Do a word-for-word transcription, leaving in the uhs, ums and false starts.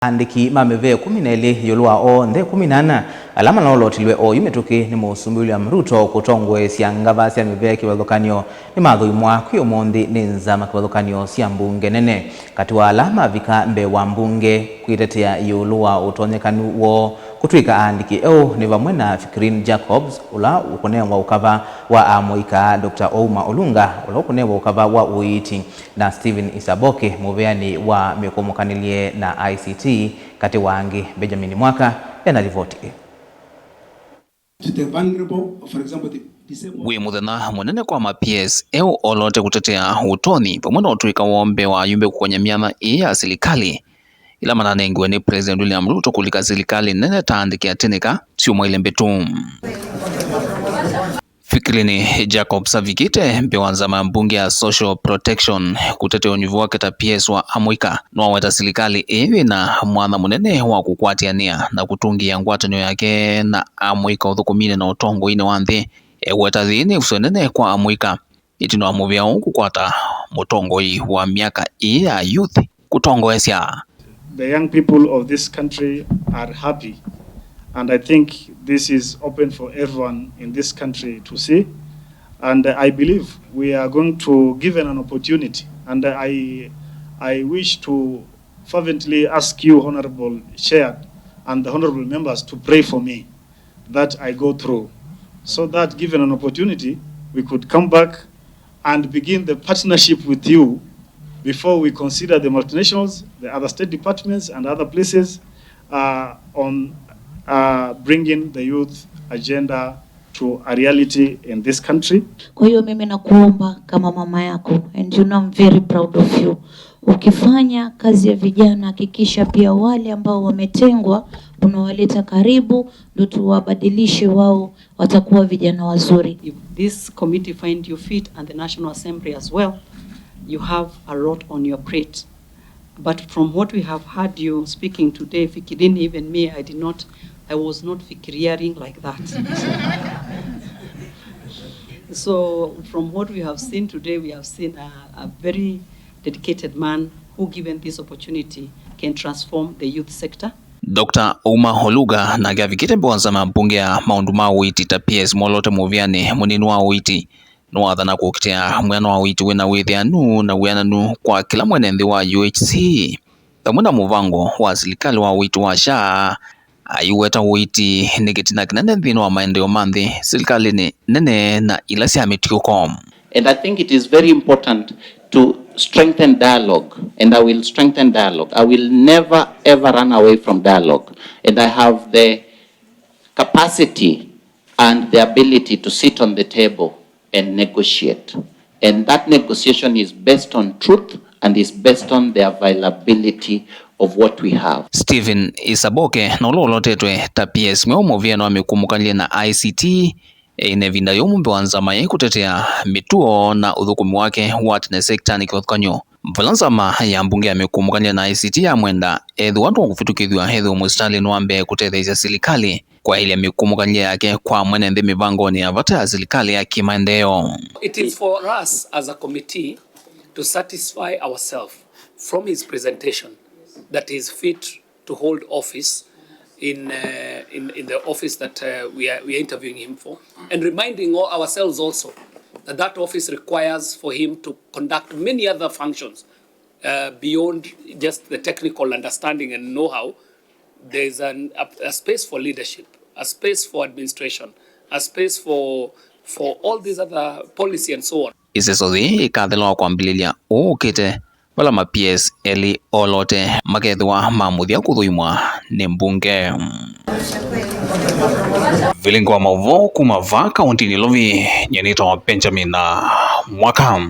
Aandĩki ma mĩvĩa ĩkũmi na ĩlĩ ĩũlũ wa onthe ĩkũmi na ana ala maloolotilwe oyu mĩtũkĩ nĩ Mũsumbĩ William Ruto kũtongoesya ngava sya mĩvĩa kĩvathũkany'o nĩmathũimwa kwĩ ũmũnthĩ nĩ nzama kĩvathũkany'o sya mbunge nene. Katĩ wa ala mavika mbee wa mbunge kwĩtetea ĩũlũ wa ũtonyekanu woo kũtw'ĩka aandĩki eũ nĩ vamwe na Fikirini Jacobs, ũla ũkũnengwa ũkava wa amũika, Doctor Ouma Olunga, ũla ũkũnengwa ũkava wa ũiiti, na Stephen Isaboke, mũveani wa mĩkũmũkanĩlye na I C T, katĩ wa angĩ. Benjamin Mwaka ena livoti ĩ. To the vulnerable, for example, the disabled. Wĩ mũthenya mũnene kwa ma P S eũ olote kũtetea ũtonyi vamwe na ũtũĩka woo mbee wa ayumbe kũkony'a myanya ĩĩ ya silikalĩ ila mananengiwe nĩ President William Ruto kũlika silikalĩ nene ta andĩki atĩnĩka syumwa ilĩ mbĩtu. Fikirini Jacobs avikĩte mbee wa nzama ya mbunge ya Social Protection kũtetea ũnyuvi wake ta P S wa amũika. Nĩwaweta silikalĩ ĩĩ wĩna mwanya mũnene wa kũkwatĩanĩa na kũtũngĩĩa ngwatanĩo yake na amũika ũthũkũminĩ na ũtongoinĩ wa nthĩ. Eweta yĩĩ nĩ ĩvuso ĩnene kwa amũika ĩtina wa mũvĩa ũũ kũkwata mũtongoi wa myaka ĩĩ ya youth kũtongoesya. The young people of this country are happy, and I think this is open for everyone in this country to see. And I believe we are going to given an opportunity, and I, I wish to fervently ask you, Honorable Chair, and the honorable members to pray for me that I go through, so that given an opportunity, we could come back and begin the partnership with you before we consider the multinationals, the other state departments, and other places, uh, on, uh, bringing the youth agenda to a reality in this country. Kwa hiyo mimi nakuomba kama mama yako, and you know I'm very proud of you. Ukifanya kazi ya vijana, hakikisha pia wale ambao wametengwa unawaleta karibu, ndio tuwabadilishe wao watakuwa vijana wazuri. If this committee find you fit and the National Assembly as well, you have a lot on your plate. But from what we have heard you speaking today, Fikirini, even me, I did not, I was not fikiriaring like that. So from what we have seen today, we have seen a, a very dedicated man who, given this opportunity, can transform the youth sector. Doctor Ouma Olunga nake avikĩte mbee wa nzama mbunge ya maũndũ ma ũiiti ta P S molote mũvĩanĩ mũnini wa ũiiti. Nĩwathana kũkitĩa mwĩana wa ũiiti wĩna wĩthĩanu na wĩananu kwa kĩla mwene nthĩ wa U H C, vamwe na mũvango wa silikalĩ wa ũiiti wa SHA. Aiweta ũiiti nĩ kĩtina kĩnene nthĩnĩ wa maendeeo ma nthĩ, silikalĩnĩ nene na ila sya mĩtiũko. And I think it is very important to strengthen dialogue, and I will strengthen dialogue. I will never ever run away from dialogue, and I have the capacity and the ability to sit on the table and negotiate. And that negotiation is based on truth and is based on the availability of what we have. Stephen Isaboke, na ũla ũlotetwe ta P S mweũ mũvĩanĩ wa mĩkũmũkanĩlye na I C T, ĩna ĩvinda yũmũ mbee wa nzama ĩĩ kũtetea mĩtuo na ũthũkũmi wake wa tene sektanĩ kĩvathũkany'o. Vala nzama ya mbunge ya mĩkũmũkanĩlye na I C T yamwenda ethĩwa ndwakũvĩtũkĩthw'a ethĩwe mũsitalĩnĩ wa mbee kũtetheesya silikalĩ kwaĩlya mĩkũmũkanĩlye yake kwa mwene nthĩ mĩvangonĩ ya vata ya silikalĩ ya kĩmaendeeo. It is for us as a committee to satisfy ourselves from his presentation that he is fit to hold office in, uh, in, in the office that, uh, we are, we are interviewing him for, and reminding all ourselves also that that office requires for him to conduct many other functions, uh, beyond just the technical understanding and know-how. There is an, a, a space for leadership, a space for administration, a space for, for all these other policy and so on. Ĩseso yĩĩ ĩkathela wa kwambĩlĩlya ũũ ũkĩte, vala ma P S elĩ olote makethĩwa ma mũthya kũthũimwa nĩ mbunge. Vilingi wa maũvoo kuma vaa kaũntinĩ Nairobi, nyie nĩtawa Benjamin Mwaka.